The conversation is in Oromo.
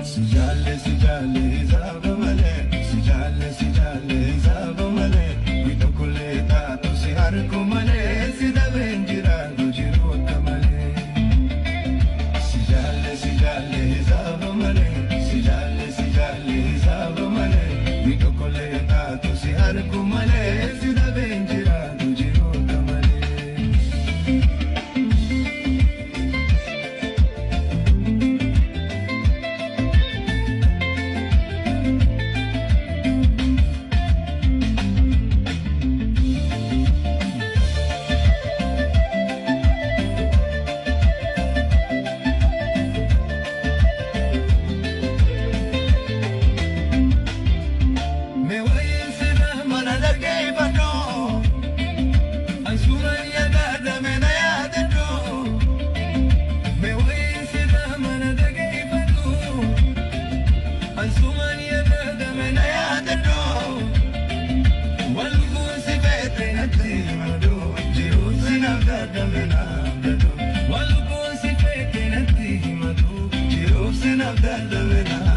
Si jaalle si jaalle hisaaba malee, si jaalle si jaalle hisaaba malee, tokkollee taatu si harku malee, si dhabeen jiraatu jiru akka malee. Si jaalle si jaalle hisaaba malee, si jaalle si jaalle hisaaba malee, tokkollee taatu si harku malee, si dhabeen jiraatu jiru akka malee. Me wayin sirra mana dhaggeeffadhu, ansuumaan yaadadame na yaadadhu. Me wayin sirra mana dhaggeeffadhu, ansuumaan yaadadame na yaadadhu. Walluun si feete natti himadhu, jiruun si naaf dadhabe naaf dadhu. Walluun si feete natti himadhu, jiruun si naaf dadhabe naaf.